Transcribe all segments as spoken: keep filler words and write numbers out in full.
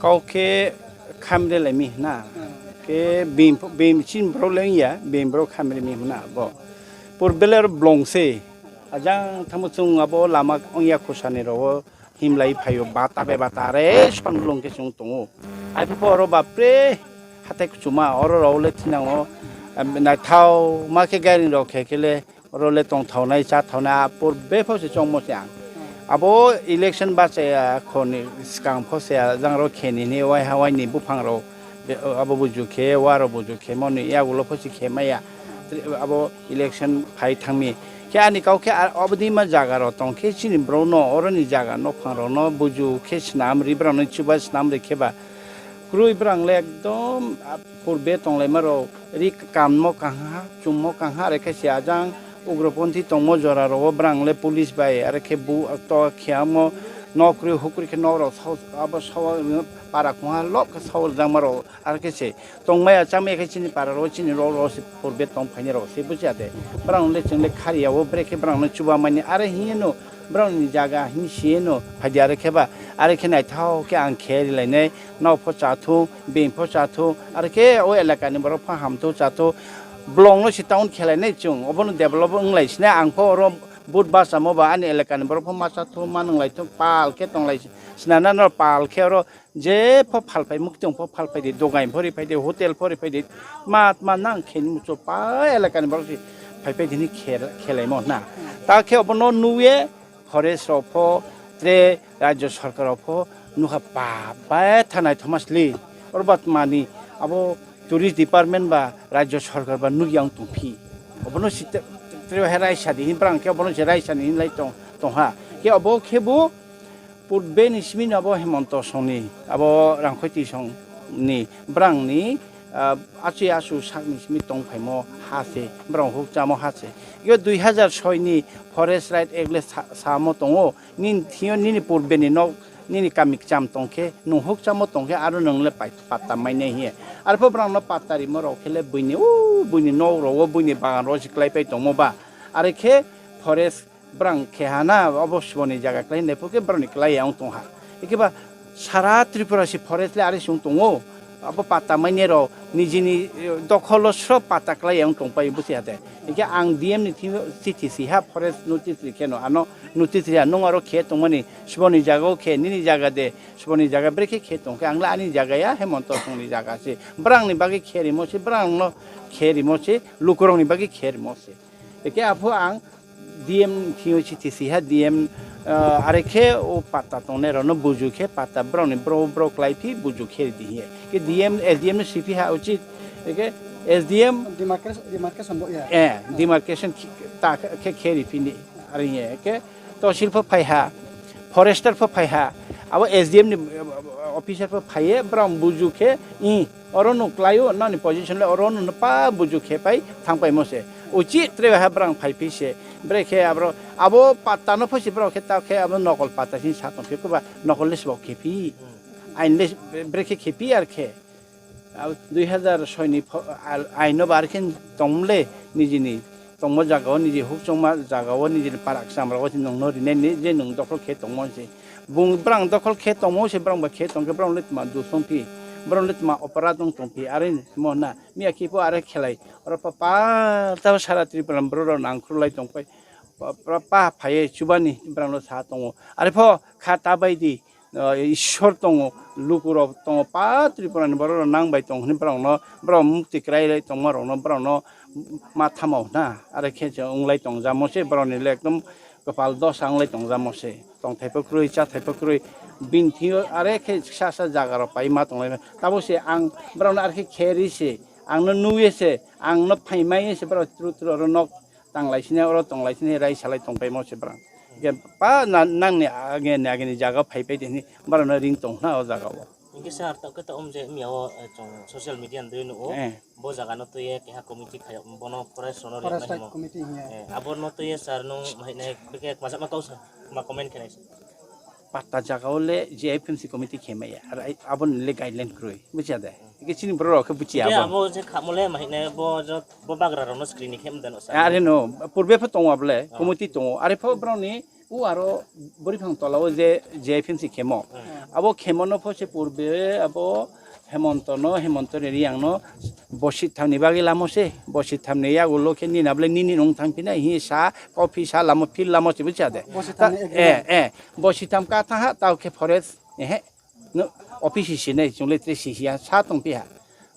Kau khe khamre laimi hwna. Khe bim, bim chin bro le wngya, bim bro khamre mi hwna bo. Pur bele oro blong se. Ajang tamo chwng abo lama wngya khosani rogo himlai phaio bata be bata are son blong khe chwng tongo. Aiphupo oro bapre hatai kuchuma oro rok le thinango, em, naithao ma khe gairing rok khe khe le oro le tongthaonai chathaonai a pur bepho se chongmo se ang. Abo election bachaya khoni swkang pho se ajang rok khe nini waiha waini buphang rok be-, abo buju khe waro buju khe moni yagulo pho se khe maya. Abo election phai thangmi khe ani kau khe a-, obodima jaga rok tong khe chini borok no oroni jaga nophang rok no buju khe swnam ri borok no chuba swnam ri khe ba. Kwrwi bwrang le ekdom, ah, purbe tonglaima rok, ri kanmo kangha, chummo kangha, are khe se ajang ugroponthi tongmo jora rogo bwrang le police bai, are khe bu to khiyamo nok kwrwi hukwrwi khe nok rok sao, abo sao para khungha lok khe sao rwjakma rok, are khe se tongmaya chamaya khe chini para rogo chini rok rogo se purbe tong phaini rok se bujiya de. Bwrang le chwng le khariya o bre khe bwrang no chuba mani, are hiye no bwrang ni jaga hin siye no phaidi, are khe ba, are khe naithao khe ang khe ri lainai. Nok pho cha thung, beng pho cha thung, are khe o elaka ni borok pho ham thung cha thung. Bolong no se town khelai nai chwng, obo no develop wng lai sinai, ang pho oro vote bachamo ba ani elaka ni borok pho ma cha thung, ma nung lai thung, pal khe tong lai sinai, nano pal khe oro je pho phal phai, muktwng pho phal phai di, dogai pho ri phai di, hotel pho ri phai di, ma, ma nang khe ni muchung pa elaka ni borok se phai phai di ni khe-, khelai mo na. Ta khe obo no nuye, forest rok pho, tre rajyo sarkar rok pho nukha pa, bai thanai thomas li. Oro ba tmani abo tourist department ba rajyo sarkar ba nukya wng tong phi. Obono si te-, tre hai raisa di hin brang khe obono se raisa ni hin lai tong, tong ha. Khe obo khe bo purbe ni simi no abo Hemanta Song ni abo Rangkhoi Twi Song ni brang ni, ah, achi asu sak ni simi tong phaimo ha se, brang huk chamo ha se. Yo dui hazar soi ni Forest Right Act le sa-, samo tongo, nini thio nini purbe ni nok, nini kami kcham tong khe, nwng huk chamo tong khe, aro nwng le pai-, patta mai nai hiye. Arpho brang no patta rimo rok khe le buini, o buini nok rogo, buini bagan rogo se klai pai tongmo ba. Are khe forest brang khe ha na, obo siboni jaga klai nai pho khe brang ni klai ya wng tong ha. Eke ba sara Tripura si forest le are se wng tongo. Abo patta manya rok nijini, eh, dokholo sro patta klai ya wng tong pai busi hate. Eke ang D M ni thing chithi si ha forest notice ri khe no ano notice ri ha nung aro khe tongmani siboni jaga o khe nini jaga de siboni jaga brekhe khe tong khe ang le ani jaga ya Hemanta Song ni jaga se. Brang ni bagwi khe rimo se brang no khe rimo se lukurok ni bagwi khe rimo se. Eke apho ang D M thio chithi si ha D M, ah, are khe o patta tongnai rok no buju khe patta brok ni bro bro klai phi buju khe di hiye. Ke D M, S D M no si phi ha uchit. Eke S D M demarcation, demarcation bo ya. Eh, demarcation khi-, ta khe khe ri phi ni are hiye. Ke tosil pho phai ha, forester pho phai ha, abo S D M ni, eh, officer pho phai ye brok buju khe i Oro no klai o, nani position le oro no pa buju khe pai thang pai mo se. Uchi tre ha brang phai phi se. Bre khe abro abo patta no phosi bro khe ta khe abo nokol patta sin sa tong phi kuba nokol le sbo khe phi. Ain le bre khe khe phi ar khe. Ab dui hazar soi ni pho-, al-, ain no bar khe tong le nijini. Tongmo jaga o niji huk chongma jaga o niji parak samra o nung no rinai ni je nung dokhol khe tongmo se. Bung brang dokhol khe tongmo se brang ba khe tong khe brang le tma dusong phi. Brang le tma opera dong tong phi are mo na. Miya khe po are khelai. Oro pa pa ta sara Tripura bro rok nang khru lai tong pai. Pa, pa, pa phaye chubani brang no sa tongo. Are pho kha ta bai di. Ah, Ishwar tongo, lukurok tongo, pa Tripura ni borok rok nang bai tong hwnwi borok no, borok mukti kwrai lai tongma rok no, borok no ma thamo hwna, are khe se wng lai tong jamo se borok ni le ekdom kwpal dosa wng lai tong jamo se, tongthai pho kwrwi, chathai pho kwrwi, bini thing yo are khe sa sa jaga rok pai ma tong lai, tabo se ang borok no are khe khe ri se, ang no nui ye se, ang no phai mai ye se borok tru tru oro nok tang lai sini, oro tong lai sini, rai salai tong paimo se borok. Hingke pa na-, nangni ageni, ageni jaga phai pai tini, borok no ring tong hwna o jaga o. Hingke sir, ta khe ta om je miya o, eh, chwng social media ni dui nugo. Eh. Bo jaga no twi ye keha committee khayo, bono forest no Forest rikna himo. Committee hiya. Eh, abo no twi ye sir nung hai nai bikhe kwmajak ma kau sa, ma comment khe nai sir. Patta jaga o le J F M C committee khe maya. Ar ai, abo ni le guideline kroi. Buchia de? Ike chini borok rok khe buchia Ike abo. Abo je khamo le mahine bo jo, bo bagra rok no screen ni khe mdeno sa. Are no, purbe pho tongo abo le, committee tongo. Are pho borok ni u aro bori phang tola o je J F M C khemo. Hmm. Abo khemo no pho se purbe abo Hemonto no, Hemonto ni Riang no bosi thamni bagwi lamo se, bosi thamni yagulo khe nini abo le nini nung thang phina hi sa, coffee sa lamo, phil lamo se buchia de. Bosi thamni Ta-, agreement. Eh, eh, bosi tham ka tha ha, tao khe forest, ehe, no, office si ne, chungle tre si ya, sa tong pi ha.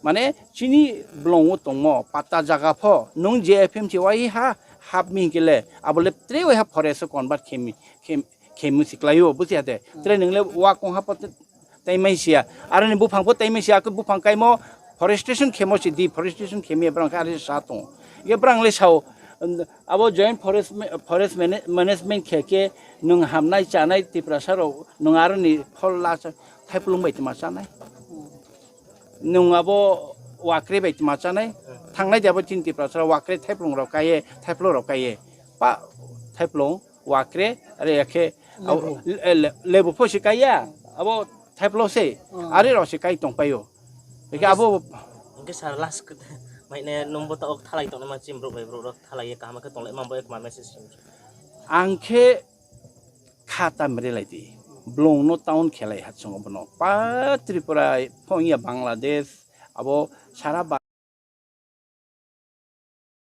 Mane, chini blong o tongmo, patta jaga pho, nung J F M C wai ha, hap mi kele, abo le tre wai ha forest o convert khemi, khem, khemu si klai o, buchia de. Tre nung le wa kong ha pho te-, tai mai sia. Aro ni buphang pho tai mai sia, khe buphang kaimo forestation khemo si, deforestation khemi brang khe ari sa tong. Ye brang le sao, abo joint forest ma-, forest mana-, management khe khe nung hamnai chanai Tiprasa rok nung aro ni phol la sa, thaiplung bai tma chanai. Nung abo wakre bai tma chanai. Thangnai de abo chini Tiprasa rok wakre thaiplung rok kaiye, thaiplo rok kaiye. Pa thaiplo wakre, are yakhe abo Lebu. le-, le-, lebu pho se kaiya. Abo thaiplo se, Hmm. are rok se kai tong paio. Eke Hingke abo hingke sir last khe, maine nungbo ta ok thalai tongna ma chim borok bai borok rok thalai ye kaham khe tong lai ma bo ek ma message sim. Ang khe kha tam re lai di. Blong no town khelai ha chungo bono. Pa Tripura, phongya Bangladesh, abo sara